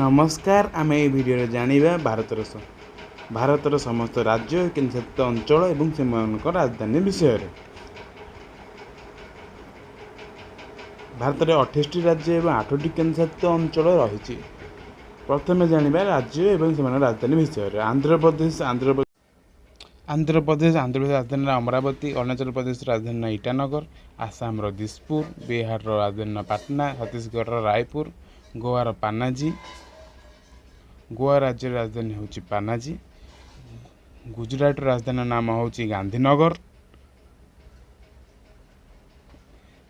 ନମସ୍କାର, ଆମେ ଏହି ଭିଡ଼ିଓରେ ଜାଣିବା ଭାରତର ସମସ୍ତ ରାଜ୍ୟ, କେନ୍ଦ୍ରଶାସିତ ଅଞ୍ଚଳ ଏବଂ ସେମାନଙ୍କ ରାଜଧାନୀ ବିଷୟରେ। ଭାରତରେ 28ଟି ରାଜ୍ୟ ଏବଂ 8ଟି କେନ୍ଦ୍ରଶାସିତ ଅଞ୍ଚଳ ରହିଛି। ପ୍ରଥମେ ଜାଣିବା ରାଜ୍ୟ ଏବଂ ସେମାନଙ୍କ ରାଜଧାନୀ ବିଷୟରେ। ଆନ୍ଧ୍ରପ୍ରଦେଶ, ଆନ୍ଧ୍ରପ୍ରଦେଶ ରାଜଧାନୀ ଅମରାବତୀ, ଅରୁଣାଚଳ ପ୍ରଦେଶର ରାଜଧାନୀ ଇଟାନଗର, ଆସାମର ଦିସପୁର, ବିହାରର ରାଜଧାନୀ ପାଟନା, ଛତିଶଗଡ଼ର ରାୟପୁର, ଗୋଆର ପାନାଜୀ। ଗୋଆ ରାଜ୍ୟର ରାଜଧାନୀ ହେଉଛି ପାନାଜୀ। ଗୁଜୁରାଟର ରାଜଧାନୀର ନାମ ହେଉଛି ଗାନ୍ଧୀନଗର।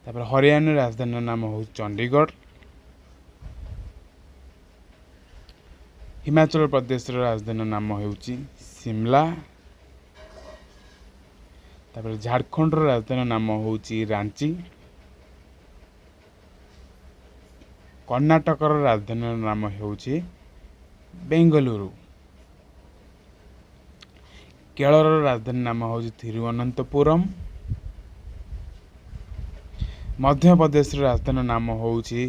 ତାପରେ ହରିୟାଣାର ରାଜଧାନୀର ନାମ ହେଉଛି ଚଣ୍ଡିଗଡ଼। ହିମାଚଳ ପ୍ରଦେଶର ରାଜଧାନୀର ନାମ ହେଉଛି ସିମଲା। ତାପରେ ଝାଡ଼ଖଣ୍ଡର ରାଜଧାନୀର ନାମ ହେଉଛି ରାଞ୍ଚି। କର୍ଣ୍ଣାଟକର ରାଜଧାନୀର ନାମ ହେଉଛି ବେଙ୍ଗାଲୁରୁ। କେରଳର ରାଜଧାନୀ ନାମ ହେଉଛି ଥିରୁଅନନ୍ତପୁରମ୍। ମଧ୍ୟପ୍ରଦେଶର ରାଜଧାନୀର ନାମ ହେଉଛି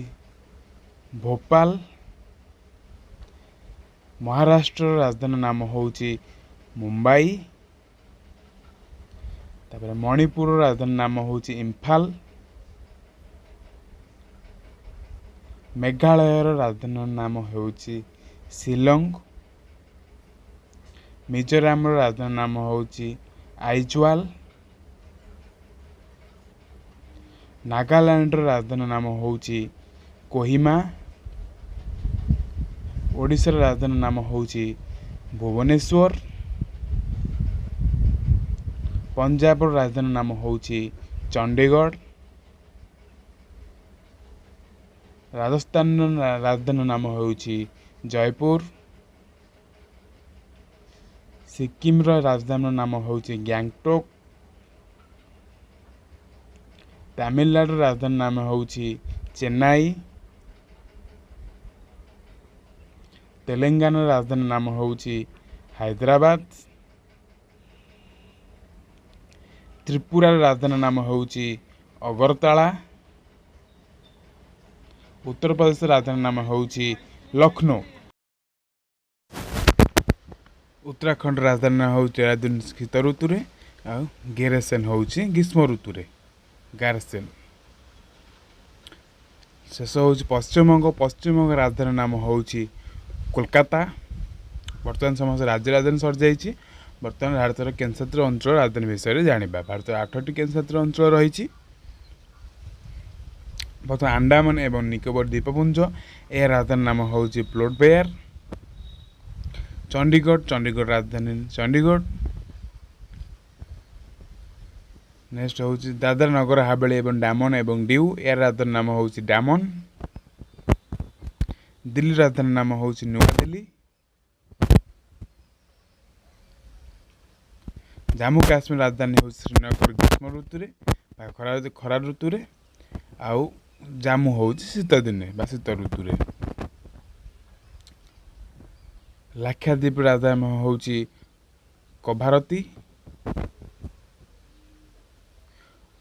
ଭୋପାଲ। ମହାରାଷ୍ଟ୍ରର ରାଜଧାନୀର ନାମ ହେଉଛି ମୁମ୍ବାଇ। ତାପରେ ମଣିପୁରର ରାଜଧାନୀ ନାମ ହେଉଛି ଇମ୍ଫାଲ। ମେଘାଳୟର ରାଜଧାନୀର ନାମ ହେଉଛି ଶିଲଂ। ମିଜୋରାମର ରାଜଧାନୀ ନାମ ହେଉଛି ଆଇଜୱାଲ। ନାଗାଲାଣ୍ଡର ରାଜଧାନୀ ନାମ ହେଉଛି କୋହିମା। ଓଡ଼ିଶାର ରାଜଧାନୀ ନାମ ହେଉଛି ଭୁବନେଶ୍ୱର। ପଞ୍ଜାବର ରାଜଧାନୀ ନାମ ହେଉଛି ଚଣ୍ଡିଗଡ଼। ରାଜସ୍ଥାନର ରାଜଧାନୀ ନାମ ହେଉଛି ଜୟପୁର। ସିକିମର ରାଜଧାନୀର ନାମ ହେଉଛି ଗ୍ୟାଙ୍ଗଟୋକ। ତାମିଲନାଡୁର ରାଜଧାନୀ ନାମ ହେଉଛି ଚେନ୍ନାଇ। ତେଲେଙ୍ଗାନାର ରାଜଧାନୀ ନାମ ହେଉଛି ହାଇଦ୍ରାବାଦ। ତ୍ରିପୁରାର ରାଜଧାନୀ ନାମ ହେଉଛି ଅଗରତାଳା। ଉତ୍ତରପ୍ରଦେଶର ରାଜଧାନୀ ନାମ ହେଉଛି ଲକ୍ଷ୍ନୌ। ଉତ୍ତରାଖଣ୍ଡ ରାଜଧାନୀ ନାମ ହେଉଛି ଦେହରାଦୁନ ଶୀତ ଋତୁରେ, ଆଉ ଗେରେସେନ ହେଉଛି ଗ୍ରୀଷ୍ମ ଋତୁରେ ଗାରସେନ। ଶେଷ ହେଉଛି ପଶ୍ଚିମବଙ୍ଗ। ପଶ୍ଚିମବଙ୍ଗ ରାଜଧାନୀ ନାମ ହେଉଛି କୋଲକାତା। ବର୍ତ୍ତମାନ ସମସ୍ତ ରାଜ୍ୟ ରାଜଧାନୀ ସରିଯାଇଛି। ବର୍ତ୍ତମାନ ଭାରତର କେନ୍ଦ୍ରଶାସିତ ଅଞ୍ଚଳ ରାଜଧାନୀ ବିଷୟରେ ଜାଣିବା। ଭାରତର 8ଟି କେନ୍ଦ୍ରଶାସିତ ଅଞ୍ଚଳ ରହିଛି। ବର୍ତ୍ତମାନ ଆଣ୍ଡାମାନ ଏବଂ ନିକୋବର ଦ୍ୱୀପପୁଞ୍ଜ, ଏହା ରାଜଧାନୀ ନାମ ହେଉଛି ପୋର୍ଟ ବ୍ଲେୟାର। ଚଣ୍ଡିଗଡ଼, ଚଣ୍ଡିଗଡ଼ ରାଜଧାନୀ ଚଣ୍ଡିଗଡ଼। ନେକ୍ସଟ ହେଉଛି ଦାଦରା ନଗର ହାବେଳି ଏବଂ ଡାମନ ଏବଂ ଡିଉ, ଏହାର ରାଜଧାନୀ ନାମ ହେଉଛି ଡାମନ। ଦିଲ୍ଲୀ ରାଜଧାନୀ ନାମ ହେଉଛି ନୂଆଦିଲ୍ଲୀ। ଜାମ୍ମୁ କାଶ୍ମୀର ରାଜଧାନୀ ହେଉଛି ଶ୍ରୀନଗର ଗ୍ରୀଷ୍ମ ଋତୁରେ ବା ଖରା ଋତୁରେ, ଆଉ ଜାମ୍ମୁ ହେଉଛି ଶୀତ ଦିନେ ବା ଶୀତ ଋତୁରେ। ଲାକ୍ଷାଦ୍ୱୀପ ରାଜଧାନୀ ହେଉଛି କଭାରତୀ।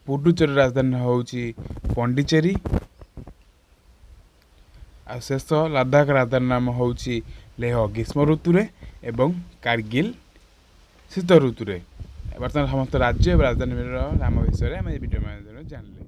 ପୁଡୁଚେରୀ ରାଜଧାନୀ ହେଉଛି ପଣ୍ଡିଚେରୀ। ଆଉ ଶେଷ ଲଦାଖ ରାଜଧାନୀ ନାମ ହେଉଛି ଲେହ ଗ୍ରୀଷ୍ମ ଋତୁରେ ଏବଂ କାର୍ଗିଲ ଶୀତ ଋତୁରେ। ବର୍ତ୍ତମାନ ସମସ୍ତ ରାଜ୍ୟ ଏବଂ ରାଜଧାନୀର ନାମ ବିଷୟରେ ଆମେ ଏ ଭିଡ଼ିଓ ମାଧ୍ୟମରେ ଜାଣିଲେ।